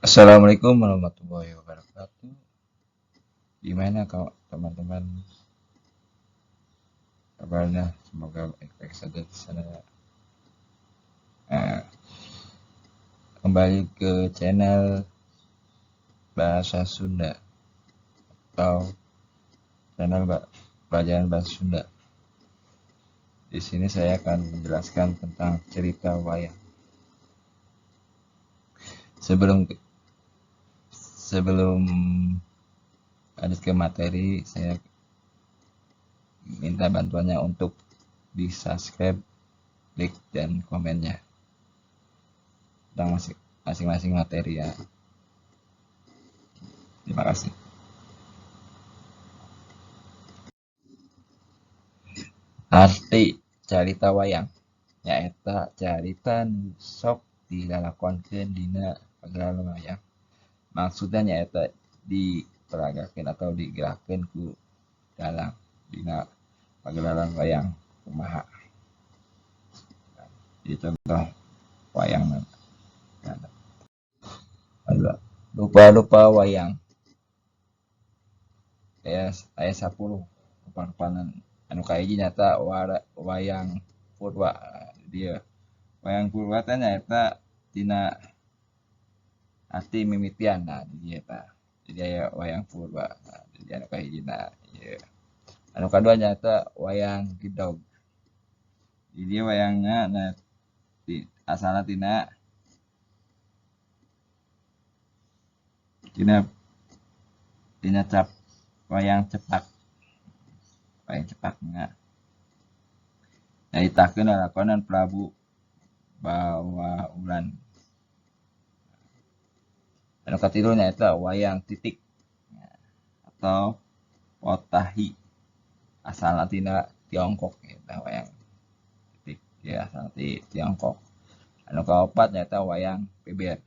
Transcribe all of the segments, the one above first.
Assalamualaikum warahmatullahi wabarakatuh. Gimana kalau teman-teman kabarnya? Semoga baik-baik saja di sana. Nah, kembali ke channel Bahasa Sunda atau channel pelajaran Bahasa Sunda. Di sini saya akan menjelaskan tentang cerita wayang. Sebelum lanjut ke materi, saya minta bantuannya untuk di subscribe, like, dan komennya tentang masing-masing materi ya. Terima kasih. Arti carita wayang nyaeta carita nu sok dilalakonkeun dina pagelaran wayang. Maksudna nyaeta diperagakeun atau digerakkeun ku dalang dina pagelaran wayang kumaha. Jadi contoh wayang rupa-rupa wayang aya 10 rupa-rupana. Anu kahiji nyaeta wayang purwa. Dieu wayang purwa teh nyaeta tina arti mimitian. Nah, di dieu tah. Jadi aya wayang purwa. Nah, jadi anu kahijina ieu. Anu kadua nyaeta wayang gedog. Di dieu wayangna nah asalna tina tina tina cap wayang cepak. Wayang cepakna nyaritakeun lalakonan Prabu Bawaulan. Anu katilu nyaeta wayang titik atau potahi, asalna tina Tiongkok eta wayang titik ya, asalna ti Tiongkok. Anu kaopat nyaeta wayang beber,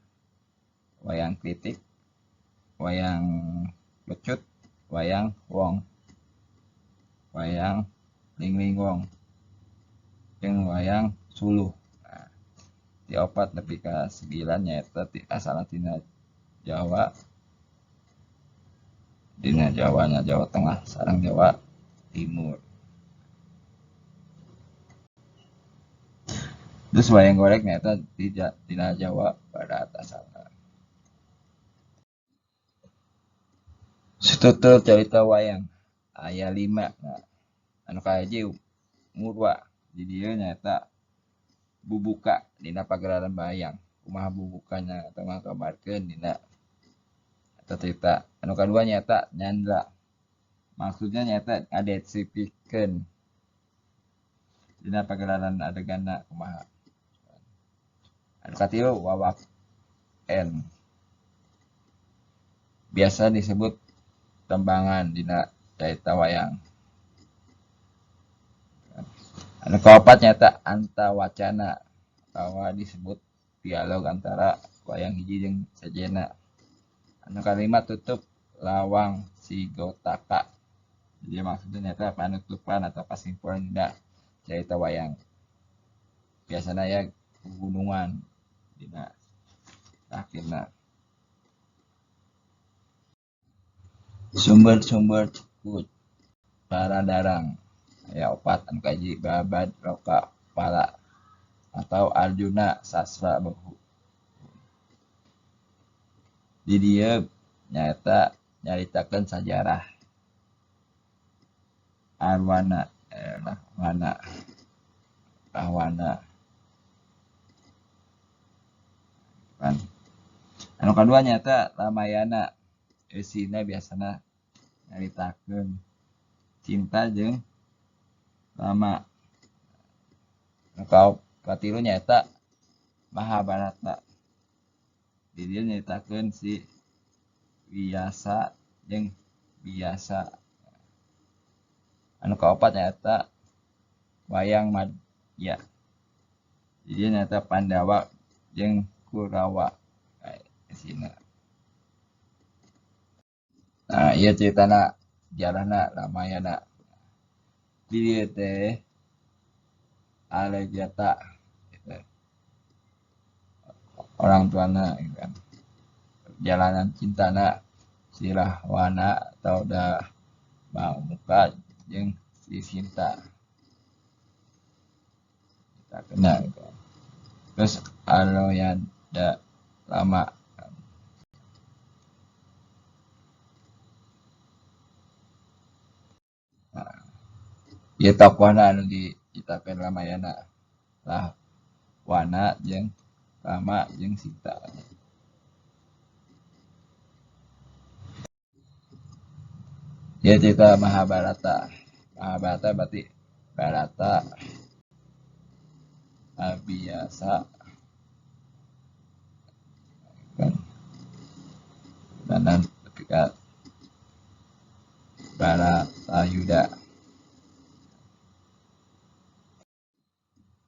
wayang klitik, wayang lecut, wayang wong, wayang lingling wong, jeung wayang suluh. Nah, ti opat nepi ka 9 nyaeta asalna tina Jawa, dina Jawana Jawa Tengah sareng Jawa Timur. Terus wayang golek nyaeta tina Jawa Barat asalna. Struktur carita wayang aya 5. Nah, anu kahiji murwa. Di dieu nyaeta bubuka dina pagelaran wayang. Kumaha bubukana atau ngakabarkeun dina eta cerita. Anu kadua nyaeta nyandra. Maksudnya nyaeta ngadeskripsikeun dina pagelaran adeganna kumaha. Anu katilu wawak n. Biasa disebut tembangan dina carita wayang. Anu kaopat nyaeta antawacana atawa disebut dialog antara wayang hiji jeung sejenna. Anu kalima tutup lawang sigotaka. Jadi maksudnya nyaeta panutupan atau kasimpulan dina carita wayang. Biasana ya pegunungan dina akhirna. Sumber-sumber ku para darang aya opat. Anu kahiji Babad Loka Pala atau Arjuna Sastra Bahu. Di dieu nyaeta nyaritakeun sajarah Arwana, Rahwana, Rahwana. Anu kadua nyaeta Ramayana. Eusina biasana nyaritakeun cinta jeung Rama. Anu katilu nyaeta Mahabharata. Di dieu nyaritakeun si Wiyasa jeung Biyasa. Anu kaopat nyaeta wayang Madya. Di dieu nyaeta Pandawa jeung Kurawa eusina. Nah, ieu caritana sejarahna Ramayana. Di dieu teh Alejata gitu. Orang tuana gitu kan. Perjalanan cintana si Rahwana atau Damarmuka jeung si Sinta. Kita kenal gitu. Terus Aloyanda Lama. Nah, ieu tokohna anu diciptakeun Ramayana. Rahwana jeung Rama jeung Sita. Ieu cerita Mahabharata. Mahabharata berarti Barata Abiyasa kan dan tepi ka Baratayuda.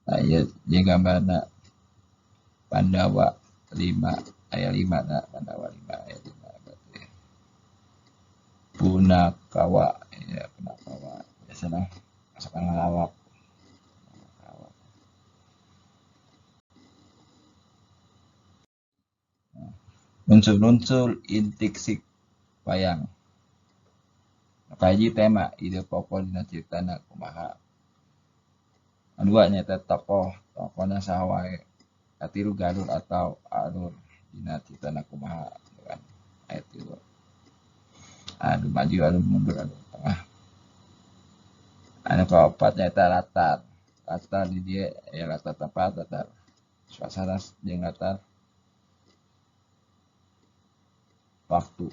Nah, ieu gambarna Pandawa 5 aya 5 na Pandawa 5 aya 5 berarti. Punakawa ya, Punakawa biasana sok ngalawak. Unsur-unsur intrinsik wayang. Kahiji tema ide pokok dina caritana kumaha. Kadua nyaeta tokoh, tokohna saha wae. Katilu galur atau alur dina caritana kumaha kan. Aya tilu. Anu maju, anu mundur, anu tengah. Anu kaopat nyaeta latar. Latar di dieu aya latar tempat, latar suasana jeung latar waktu.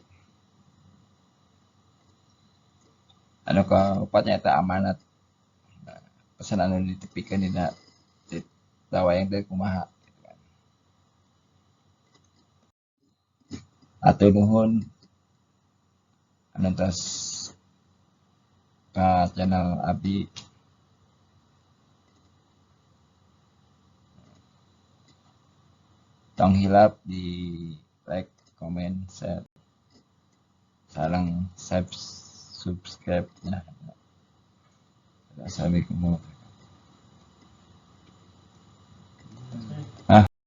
Anu kaopat nyaeta amanat. Nah, pesan anu ditepikeun dina carita wayang teh kumaha gitu kan. Hatur nuhun anu tos ka channel abdi. Tong hilap di like, comment, share, sareng subscribe nya. Assalamualaikum warahmatullahi wabarakatuh.